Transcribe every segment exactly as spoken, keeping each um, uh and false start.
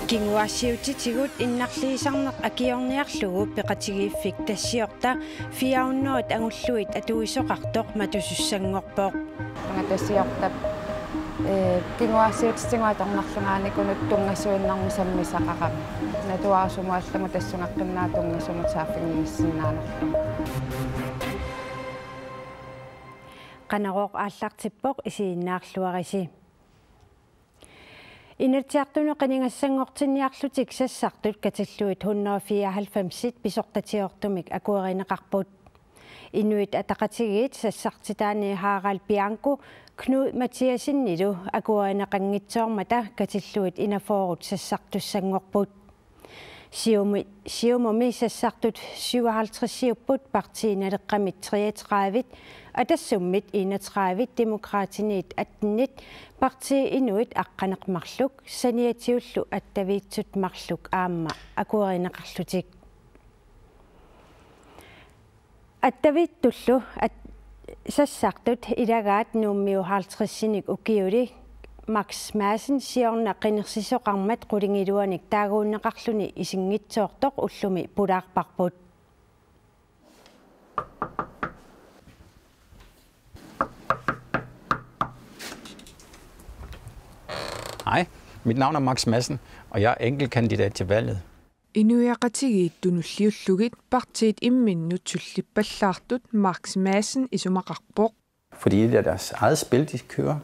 Kinguaassiuutitigut innarliisarneq akiorniarlugu peqatigiiffik Tassiorta fire hundrede angullugit atuisoqartoq matusussanngorpoq. Anga Tassiortap, ee, kinguaassiuutitigut atornerlugaanikkunut tunngasuinnarmik sammisaqarami. Natuaraq sumut allamut tassungaqqinnaaq tunngasumut saaffiginngissinnaanerlugu. Qanorooq aallartippoq, isiginnaarluarisi. Inatsisartunut qinigassanngortinniarlutik sassartut katillugit hundrede fireoghalvfemsit pisortatigoortumik akuerineqarput. Inuit Ataqatigiit sassartitaani Harald Bianco Knud Mathiassenilu akuerineqanngitsoormata katillugit enogfyrre sassartussanngorput. Siumi-, Siumumi sassartut syvoghalvtredsiupput, Partii Naleqqamit treogtredive, Atassummit enogtredive, Demokraatiniit atten, Partii Inuit aqqaneq-marluk saniatigut attaviitsut marluk aamma akuerineqarlutik. Attaviitsullu at-, sassartut ilagaat Nuummiut halvtredsinik ukiulik Max Madsen siorna qinersisoqarmat qulingiluanik taaguunneqarluni isinngitsoortoq ullumi pulaarparput. Hej, mit navn er Max Madsen, og jeg er enkeltkandidat til valget. Inuiaqatigiit tunulliullugit partiit imminnut sullippallaartut Max Madsen isumaqarpoq. Fordi det er deres eget spil, de kører.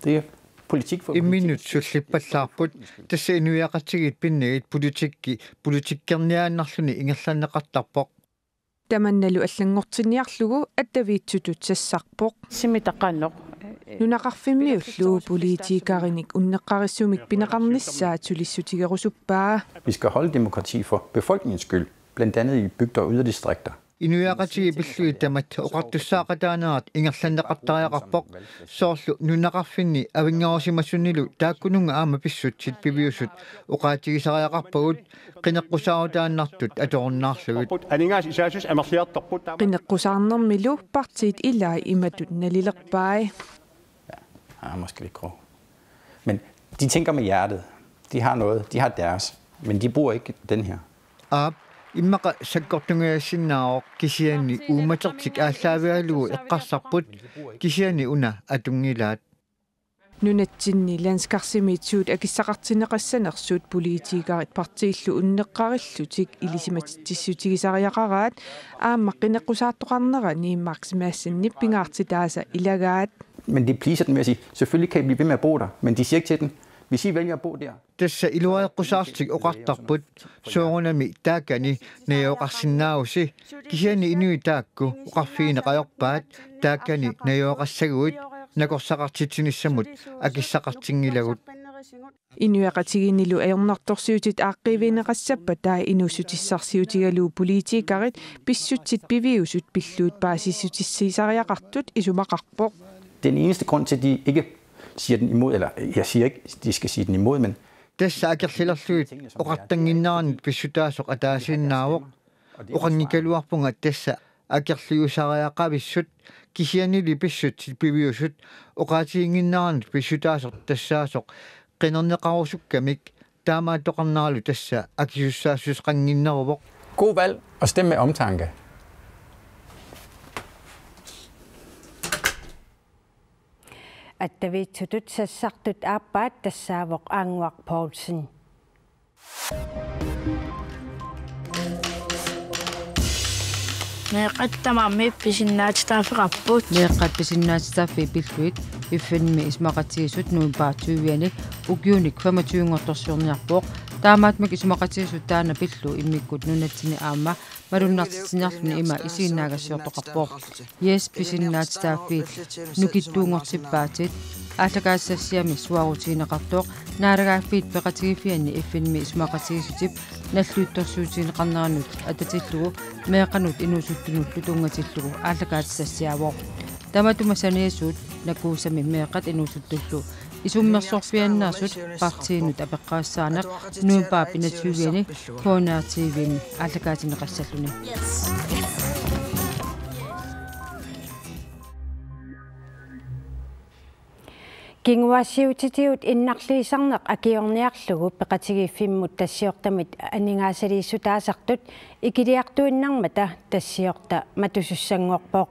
Det er politik for imminnut sullippallaarput, tassa inuiaqatigiit pinnagit politikki, politikkerniaannarluni ingerlanneqartarpoq. Tamannalu allanngortinniarlugu attaviitsutut sassarpoq. Simitaqannoq. Nunaqarfimmiullu politikerinik unneqqarissumik pineqarnissaat sulissutigerusuppaa. Vi skal holde demokrati for befolkningens skyld, blandt andet i bygder og yderdistrikter. Inuiaqatigiit pillugit tamat oqartussaaqataanerat ingerlanneqartariaqarpoq, soorlu nunaqarfinni avinngarusimasunilu taakkununnga aamma pissutsit piviusut oqaatigisariaqarpagut qineqqusaarutaannartut atorunnaarlugit. Aningaasat isaasusut amerliartorput. Qineqqusaarnermilu partiit ilaat imatut nalilerpai. Ja, han er måske lidt grov. Men de tænker med hjertet. De har noget, de har deres, men de bruger ikke den her. Aap, immaqa sakkortungaassinnaavoq kisianni uummatertik aallaavigalugu eqqarsarput, kisianni una atunngilaat. Nunatsinni landskarsimiit suut akissaqartinneqassanersut politikerit partiillu unneqqarillutik ilisimatitsissutigisariaqaraat aamma qineqqusaartoqarnerani Max Madsenip pingaartitaasa ilagaat. Men de pleaser dem ved at sige, selvfølgelig kan I blive ved med at bo der, men de siger ikke til dem, hvis I vælger at bo der. Tassa iluareqqusaarlutik oqartarput, soorunami taakani najugaqarsinnaavusi, kisianni inuit taakku oqarfigineqarpaat taakani najugaqassaguit nakorsaqartitsinissamut akissaqartinngilagut. Inuiaqatigiinnilu ajornartorsiutit aaqqiivigineqassappat taava inuussutissarsiutigalugu politikerit pissutsit piviusut pillugu paasissutissiisariaqartut isumaqarpoq. Den eneste grund til, at de ikke siger den imod, eller jeg siger ikke, de skal sige den imod, men tassa akerlilerlugit oqartannginneranut pissutaasoq ataasiinnaavoq. Oqanngikkaluarpunga tassa akerliusariaqavissut kisiannili pissutsit piviusut oqaatiginnginneranut pissutaasoq tassaasoq qinerneqarusukkamik, taamaattoqarneralu tassa akisussaassuseqannginneruvoq. God valg og stem med omtanke. Attaviitsutut sassartut aappaat tassaavoq Aannguaq Poulsen. Meeqqat tamarmik pisinnaatitaaffeqarput. Meeqqat pisinnaatitaaffii pillugit F N-imi isumaqatigiissut novembarip tyvianni ukiunik femogtyve-nngortorsiorniarpoq. Taamaattumik isumaqatigiissut taanna pillugu immikkut nunatsinni aamma malunnartitsiniarluni ima isiginnaagassiortoqarpoq. Yes, pisinnaatitaaffiit nukittuunngortippaatit. Aallakaatisassiami suaarutigineqartoq Naalagaaffiit Peqatigiiffianni F N-imi isumaqatigiissutip nalliuttorsiutigineqarneranut atatillugu meeqqanut inuusuttunullu tunngatillugu aallakaatisassiaavoq. Tamatuma saniatigut nakuusami meeqqat inuusuttullu isummersorfianneersut partiinut apeqqutissaaneq novembarip enogtyve-ani K N R T V-mi aallakaatinneqassalluni. Kinguaassiuutitigut innarliisarneq akiorniarlugu peqatigiiffimmut Tassiortamit aningaasaliissutaasartut ikiliartuinnarmata Tassiorta matusussanngorpoq.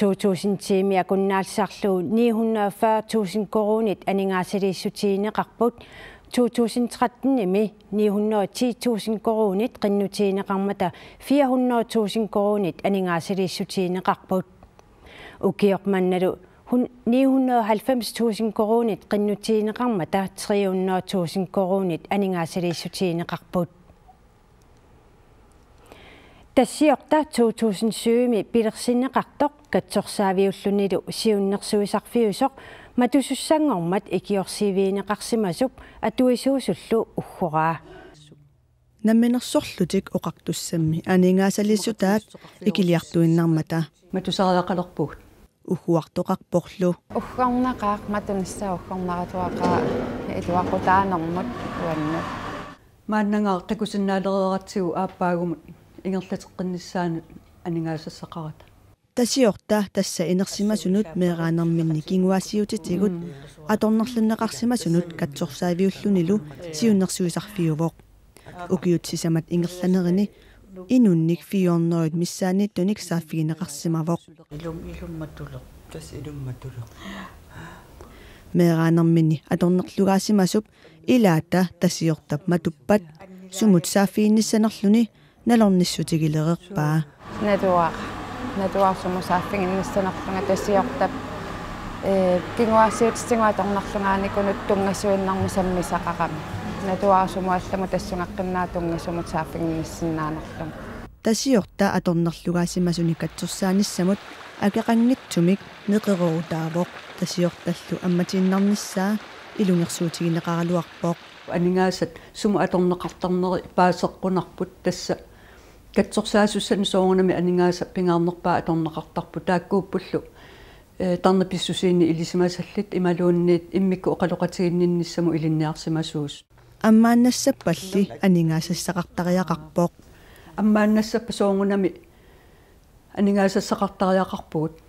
To tusind ti-mi akunnaallisarlugu ni hundrede og fyrre tusind koruunit aningaasaliissutigineqarput, to tusind tretten-imi ni hundrede og ti tusind koruunit qinnutigineqarmata fire hundrede tusind koruunit aningaasaliissutigineqarput. Ukioq mannalu hun-, ni hundrede og halvfems tusind koruunit qinnutigineqarmata tre hundrede tusind koruunit aningaasaliissutigineqarput. Tassiorta to tusind syv-mi pilersinneqartoq katsorsaaviullunilu siunnersuisarfiusoq matusussanngormat ikiorsiivigineqarsimasup atuisuusullu uggoraa. Namminersorlutik oqartussammi aningaasaliissutaat ikiliartuinnarmata matusariaqalerpugut. Ugguartoqarporlu. Uggornaqaaq, matunissaa uggornaratuaqaaq iluaqutaanermut uannut. Maannanga takusinnaalereeratsigu aappaagumut ingerlateqqinnissaanut aningaasassaqarata. Tassiorta tassa inersimasunut meeraanerminni kinguaassiuutitigut atornerlunneqarsimasunut katsorsaaviullunilu siunnersuisarfiuvoq. Ukiut sisamat ingerlanerini inunnik fire hundrede missaanniittunik saaffigineqarsimavoq. Ilum-, ilummatullu. Tassa ilummatullu. Meeraanerminni atornerlugaarsimasup ilaata Tassiortap matuppat sumut saaffiginnissanerluni nalornissutigilereerpaa. Natuara. Natuara sumut saaffiginnissanerlunga Tassiortap, ee, kinguaassiuutitigut atornerlugaanikunut tunngasuinnarmik sammisaqarami. Natuara sumut allamut tassungaqqinnaaq tunngasumut saaffiginnissinnaanerlunga. Tassiorta atornerlugaarsimasunik katsorsaanissamut akeqanngitsumik neqeroorutaavoq Tassiortallu ammatiinnarnissaa ilungersuutigineqaraluarpoq. Aningaasat sumut atorneqartarneri paaseqqunarput, tassa katsorsaasussanik soorunami aningaasat pingaarnerpaat atorneqartarput, taakkuuppullu, ee, tarnip pissusiini ilisimasallit imaluunniit immikkut oqaloqatiginninnissamut ilinniarsimasuusut. Ammaannassappalli aningaasassaqartariaqarpoq. Ammaannassappat soorunami aningaasassaqartariaqarpugut.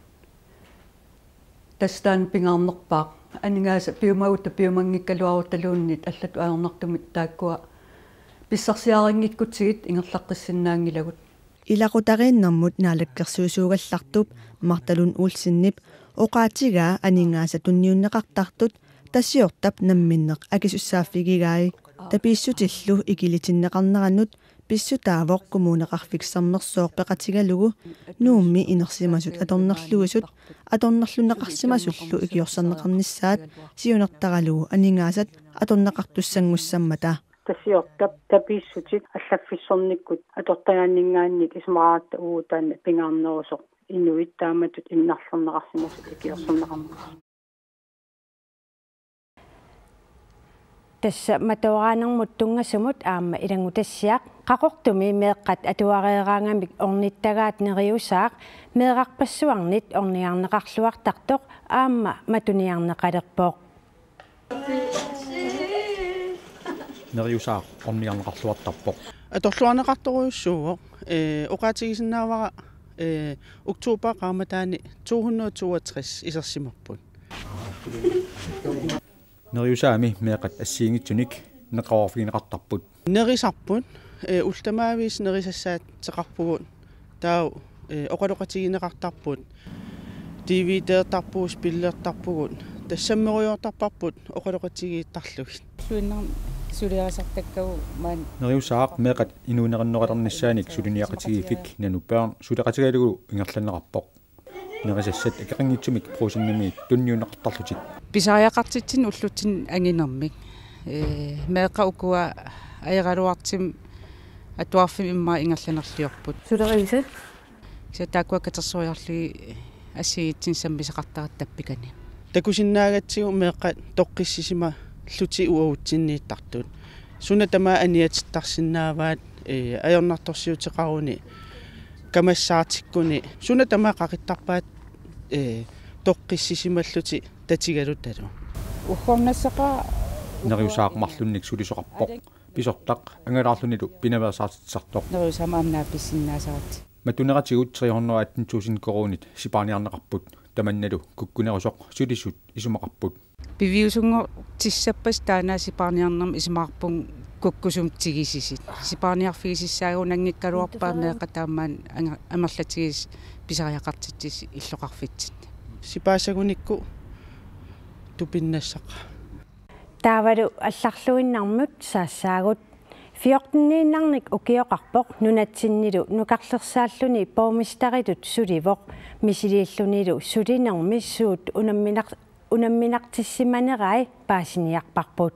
Tassa taanna pingaarnerpaaq. Aningaasat piumagutta piumanngikkaluarutaluunniit allatut ajornartumik taakkua pissarsiarinngikkutsigit ingerlaqqissinnaanngilagut. Ilaqutariinnermut naalakkersuisuugallartup Martha Lund Olsenip oqaatigaa aningaasat tunniunneqartartut Tassiortap namminneq akisussaaffigigai. Tapiissutillu ikilitinneqarnerannut pissutaavoq Kommuneqarfik Sermersooq peqatigalugu Nuummi inersimasut atornerluisut atornerlunneqarsimasullu ikiorserneqarnissaat siunertaralugu aningaasat atorneqartussanngussammata. Tassiortap tapiissutit allaffissornikkut atortagaanninngaanniit isumaqaratta uagut taanna pingaarnerusoq inuit taamatut innarlerneqarsimasut ikiorserneqarnissaat. Tassa matooraanermut tunngasumut aamma ilanngutassiaq. Qaqortumi meeqqat atuareeraangamik ornittagaat Neriusaaq meerarpassuarnit ornigarneqarluartartoq aamma matuniarneqalerpoq. Neriusaaq ornigarneqarluartarpoq. Atorluarneqartorujussuuvoq, ee, oqaatigisinnaavara, ee, oktober qaammataani to hundrede toogtres isersimapput. Neriusaami meeqqat assigiinngitsunik neqeroorfigineqartarput. Nerisarput, ee, ullut tamaviisa nerisassaatseqarpugut, taava, ee, oqaloqatigineqartarput, D V D-ertarpugut, spillertarpugut, tassa sammerujoortarparput oqaloqatigiittarlugit. Suinnarmi suliarisartakkagut maani. Neriusaaq meeqqat inuunerinnerulernissaannik suliniaqatigiiffik Nanu Børn suleqatigalugu ingerlanneqarpoq. Nerisassat akeqanngitsumik Brugsenimi tunniunneqartarlutik. Pisariaqartitsineq ullutsinni anginermik. Ee, meeqqat ukua ajoraluartumik atuarfimmi immaqa ingerlanerliorput. Sulerivisi? Kisianni taakkua katersoriarlugit assigiinngitsunik sammisaqartartut tappikani. Takusinnaagatsigu meeqqat toqqissisimallutik uagutsinniittartut. Suna tamaat aniatittarsinnaavaat, ee, ajornartorsiuteqaruni, kamassaartikkuni. Suna tamaat qaqittarpaat, ee, toqqissisimallutik tatigalutalu. Uggornassaqaaq. Neriusaaq marlunnik sulisoqarpoq. Pisortaq angalaarlunilu pinaveersaartitsisartoq. Neriusaamik aamma naapitsinnaasaratsigu. Matuneratigut tre hundrede atten tusind koruunit sipaarniarneqarput. Tamannalu kukkunerusoq sulisut isumaqarput. Piviusunngortissappat taanna sipaarniarnermi isumaqarpunga kukkusumik tigisisut. Sipaarniarfigisassagunanngikkaluarpaa meeqqat taamaammat anga-, amerlatigisut pisariaqartitsisut illoqarfitsinni. Sipaassagunikku tupinnassaqaaq. Taavalu allarluinnarmut saassaagut. Fjorteniinnarnik ukioqarpoq nunatsinnilu nukarlersaalluni borgmesteritut sulivoq, misiliillunilu sulinermi suut unamminar-, unamminartissimanerai paasiniarparput.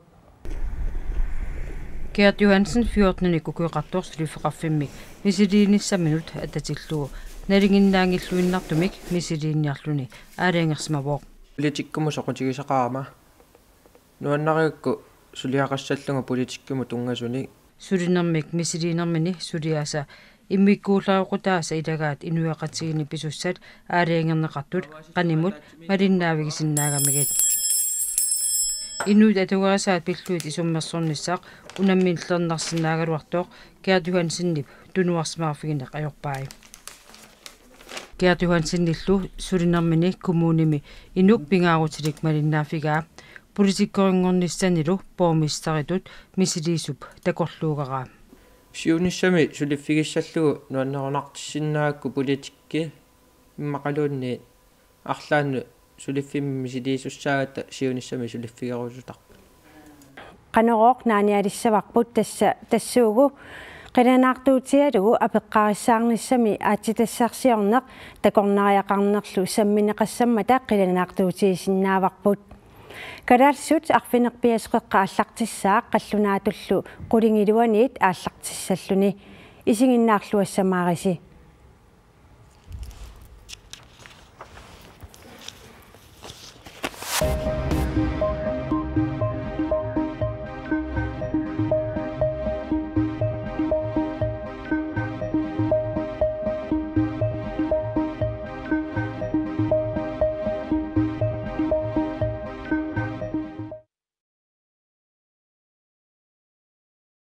Gert Johansen fjortenik ukioqartoq suliffeqarfimmik misiliinissaminut atatillugu nalinginnaanngilluinnartumik misiliiniarluni aalajangersimavoq. Politikkikkut soqutigisaqarama. Nuannarigukku suliaqassallunga politikkimut tunngasunik. Sulinermik misiliinermini suliaasa immikkuullareqqutaasa ilagaat inuiaqatigiinni pisussat aalajangerneqartut qanimut malinnaavigisinnaagamikkit. Inuit atugarisat pillugit isummersornissaq unammillernarsinnaagaluartoq Gert Johansenip tunuarsimaarfigineq ajorpai. Gert Johansenillu sulinermini kommunimi inuk pingaarutilik malinnaaffigaa, politikerinngornissanilu borgmesteritut misiliisup takorluugaraa. Siunissami suliffigissallugu nuannerunartissinnaagakku politikki immaqaluunniit arlaannut suliffimmi misiliisussaagatta siunissami suliffigerusutarput. Qanorooq naanialissavarput tassa tassuugu qilanaartuutigalugu apeqqarissaarnissami aatsitassarsiorneq takornariaqarnerlu sammineqassammata qilanaartuutigisinnaavarput. Kalaallisut arfineq-pingasoqeqqa aallartissaaq qallunaatullu qulingiluaniit aallartissalluni. Isiginnaarluassamaarisi.